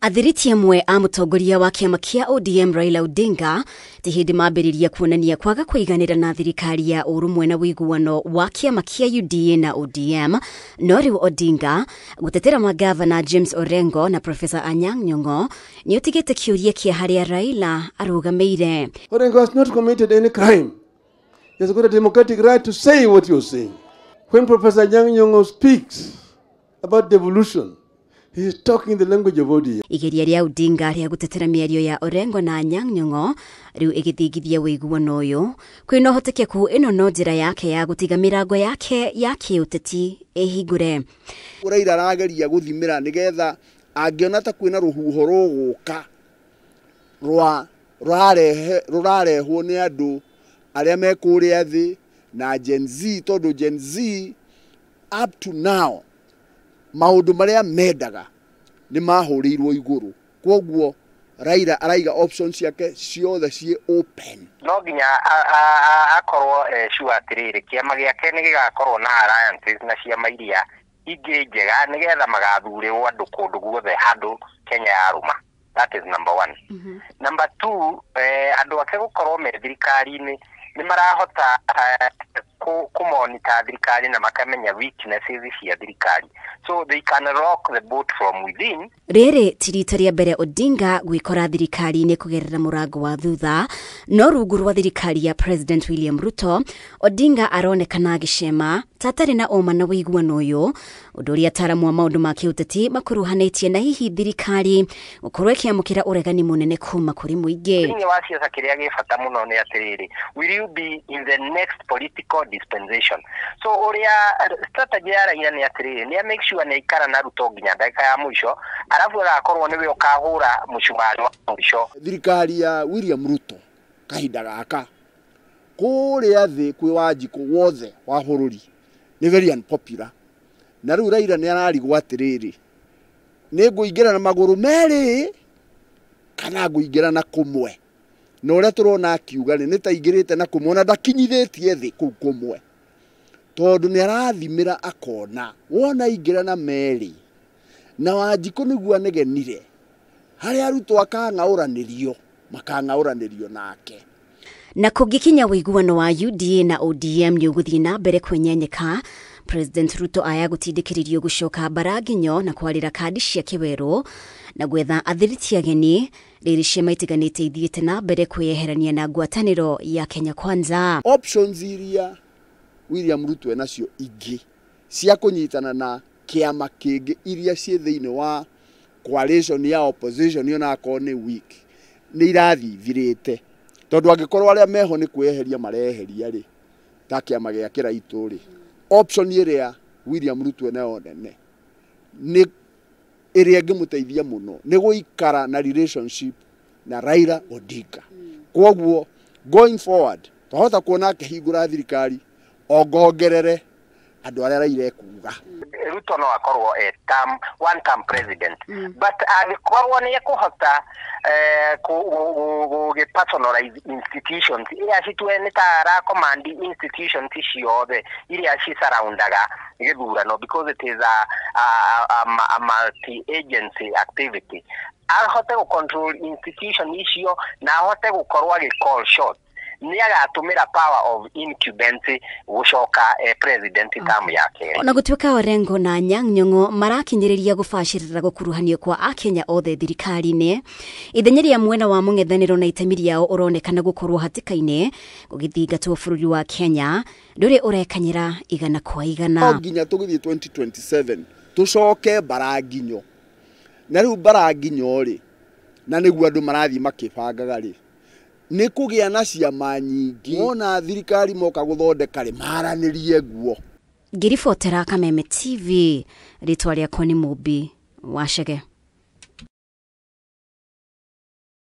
Athiriti amwe a mũtongoria wa kĩama kĩa ODM Raila Odinga ti hĩndĩ mambĩrĩria kuonania kwaga kũiganĩra na thirikari ya ũrũmwe na ũiguano wa kĩama kĩa UDA na ODM. No rĩu Odinga gũtetera magavana James Orengo na Professor Anyang' Nyong'o nĩ ũtigĩte kĩũria kĩa harĩa Raila arũgamĩire. Orengo has not committed any crime. He has got a democratic right to say what you're saying. When Professor Anyang' Nyong'o speaks about devolution, he is talking the language of ODM. Igeria rĩa Odinga rĩa gũtetera mĩario ya Orengo na Anyang' Nyong'o rĩu ĩgĩthingithia ũiguano ũyũ, kwĩna ũhotekeku ĩno no njĩra yake ya gũtiga mĩrango yake ya kĩũteti ĩhingũre. Raila arageria gũthimĩra nĩgetha angĩona ta kwĩna rũhuho rũgũka rwa rũrarehwo nĩ andũ arĩa me kũrĩa thĩ na Gen Z, tondũ Gen Z up to now maũndũ marĩa mendaga nĩ mahũrĩirwo igũrũ. Kwoguo Raila araiga options ciake ciothe ciĩ open. No nginya akorwo sure atĩrĩrĩ, kĩama gĩake nĩ gĩgakorwo na alliances na ciama iria ingĩ njega nĩgetha magathurĩrwo andũ kũndũ guothe handũ Kenya yarũma. That is number one. Number two, andũ ake gũkorwo me thirikari-inĩ nĩ marahota kũmonita thirikari na makamenya weaknesses cia thirikari, so they can rock the boat from within. Rĩrĩ ti rita rĩa mbere Odinga gwĩkora thirikari-inĩ kũgerera mũrango wa thutha, no rungu rwa thirikari ya President William Ruto, Odinga aronekana agĩcema ta atarĩ na ũma na ũiguano ũyũ, ũndũ ũrĩa ataaramu a maũndũ ma kĩũteti makuruhanĩtie na hihi thirikari gũkorwo ĩkĩamũkĩra ũregani mũnene kuma kũrĩ mũingĩ. Thĩinĩ wa siasa kĩrĩa gĩ bata mũno nĩ atĩrĩrĩ, will you be in the next political dispensation? So ũrĩa strategy ya Raila nĩ atĩrĩrĩ, nĩ make sure nĩ aikara na Ruto nginya ndagĩka ya mũico, arabu agakorwo nĩwe ũkahũra mũcumarĩ wa mũico. Thirikari ya William Ruto kahinda gaka kũrĩa thĩ kwĩ Wanjikũ wothe wa bũrũri nĩ very unpopular, na rĩu Raila nĩ ararigwo atĩrĩrĩ, nĩ ngũingĩra na magũrũ merĩ kana ngũingĩra na kũmwe? Na ũrĩa tũrona akiuga nĩ ta aingĩrĩte na kũmwe na ndakinyithĩtie thĩ kũu kũmwe, tondũ nĩ arathimĩra akona wona aingĩra na merĩ na Wanjikũ nĩguo anegenire harĩa Ruto akang'aũranĩrio makang'aũranĩrio nake. Na kũngĩkinya ũiguano wa UDA na ODM nĩ ũgũthiĩ na mbere kwenyenyeka, President Ruto aya gũtindĩkĩrĩrio gũcoka mbaranginyo na kwarĩra kandi cia kĩwerũ na gwetha athiriti ageni, rĩrĩ ciama itiganĩte ithiĩte na mbere kwĩyeherania na ngwatanĩro ya Kenya Kwanza. Options iria William Ruto enacio ingĩ cia kũnyitana na kĩama kĩngĩ iria ciĩ thĩinĩ wa coalition ya opposition ona akorwo nĩ weak nĩ irathiĩ ithirĩte, tondũ angĩkorwo arĩa meho nĩ kwĩyeheria mareheria rĩ, ta kĩama gĩa kĩraitũ rĩ, option ĩrĩa William Ruto enayo nene nĩ ĩrĩa ĩngĩmũteithia mũno nĩ gũikara na relationship na Raila Odinga. Kwoguo going forward twahota kuona akĩhingũra thirikari ongongerere andũ arĩa Raila ekuga. Ruto no akorwo a term, one term president, but angĩkorwo nĩ ekũhota gũgĩ personalize institutions iria citue nĩ ta aracommand institutions ciothe iria cisurroundaga gĩthurano, because it is a multi agency activity, ahote gũ control institution icio na ahote gũkorwo agĩ call shot, nĩ agatũmĩra power of incumbency gũcoka president term yake. Ona gũtuĩka Orengo na Anyang' Nyong'o marakinyĩrĩria gũbacĩrĩra gũkuruhanio kwa akenya othe thirikari-inĩ, ithenya rĩa mwena wa mũng'ethanĩro na itemi rĩao ũronekana gũkorwo hatĩka-inĩ gũgĩthingatwo bũrũri wa Kenya ndũrĩ ũrekanyĩra igana kwa igana. No nginya tũgĩthiĩ 2027 tũcoke mbaranginyo, na rĩu mbaranginyo rĩ, na nĩguo andũ marathiĩ makĩbangaga rĩ, nĩ kũgĩa na ciama nyingĩ wona thirikari moka gũthondeka rĩ maranĩrie guo. Ngĩribotera Kameme TV, rĩtwa rĩakwa nĩ Mũmbi Wacege.